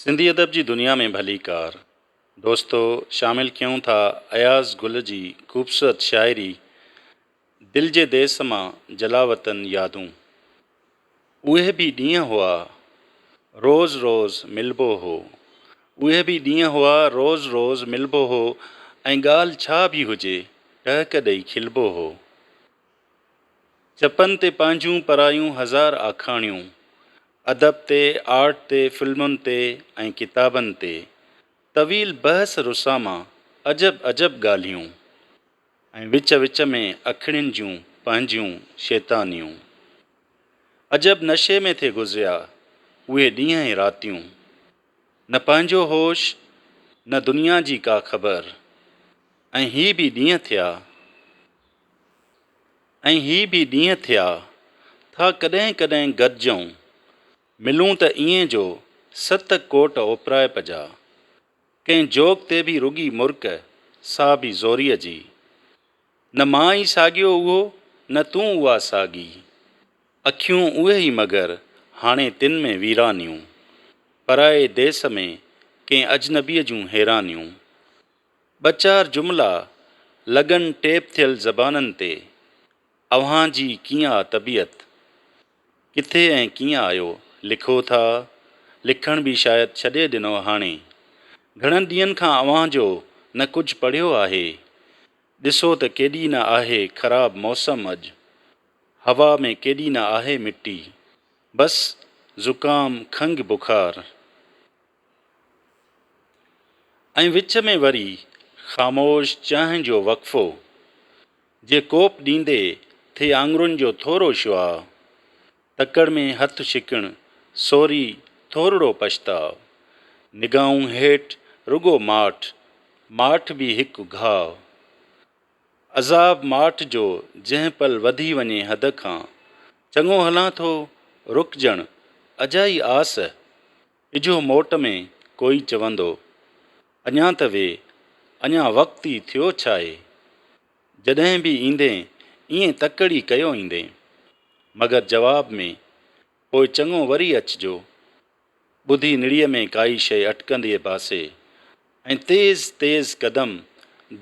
سنڌي ادب جي دنيا ۾ ڀليڪار دوستو شامل ڪيون ٿا اياز گل جي خوبصورت شاعري دل جي ديس مان جلاوطن يادون اهي به ڏينهن هئا روز روز ملبو هو اهي به ڏينهن هئا روز روز ملبو هو ۽ ڳالهه ڇا به هجي ٽهڪ ڏئي کلبو هو. چپن تي پنهنجون پرايون هزار آکاڻيون، ادب تي، آرٽ تي، فلمن تي ۽ ڪتابن تي طويل بحث رساما، عجب عجب ڳالهيون ۽ وچ وچ ۾ اکڙين جون پنهنجيون شيطانيون. عجب نشي ۾ ٿي گذريا اهي ڏينهن ۽ راتيون. نه پنهنجو هوش نه دنيا جي ڪا خبر ۽ هي به ڏينهن ٿيا. ۽ هي به ڏينهن ٿيا، ٿا ڪڏهن ڪڏهن گڏجئون، ملون ته ائين جو ست ڪوٽ اوپرائپ جا. ڪنهن جوڳ تي به رڳي مرڪ، سا به زوريء جي. نه مان ئي ساڳيو اهو، نه تون اها ساڳي. اکيون اهي ئي مگر هاڻي تن ۾ ويرانيون. پرائي ديس ۾ ڪنهن اجنبيء جون حيرانيون. ٻه چار جملا لڳن ٽيپ ٿيل زبانن تي، اوهان جي ڪيئن آ طبيعت؟ ڪٿي ۽ ڪيئن آيو؟ لکو ٿا؟ لکڻ به شايد ڇڏي ڏنو هاڻي. گهڻن ڏينهن کان اوهان جو نه ڪجهه پڙهيو آهي. ڏسو ته ڪيڏي نه آهي خراب موسم اڄ. هوا ۾ ڪيڏي نه آهي مٽي. بس زڪام، کنگهه بخار. ۽ وچ ۾ وري خاموش چانهه جو وقفو، جي ڪوپ ڏيندي ٿئي آڱرين جو ٿورو شعاع، تڪڙ ۾ هٿ ڇڪڻ، سوري ٿورڙو پڇتاء، نگاهون هيٺ رڳو ماٺ، ماٺ به هڪ گهاء. عذاب ماٺ جو جنهن پل وڌي وڃي حد کان، چڱو هلان ٿو رڪجڻ اجائي آس، اجهو موٽ ۾ ڪوئي چوندو، اڃا ته وي، اڃا وقت ئي ٿيو ڇاهي؟ جڏهن به ايندين ائين تڪڙ ئي ڪيو ايندين. مگر جواب ۾، پوء چڱو وري اچجو. ٻڌي نڙيء ۾ ڪائي شيء اٽڪندي باسي ۽ تيز تيز قدم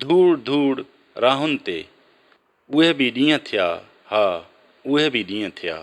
ڌوڙ ڌوڙ راهن تي. اهي به ڏينهن ٿيا، ها، اهي به ڏينهن ٿيا.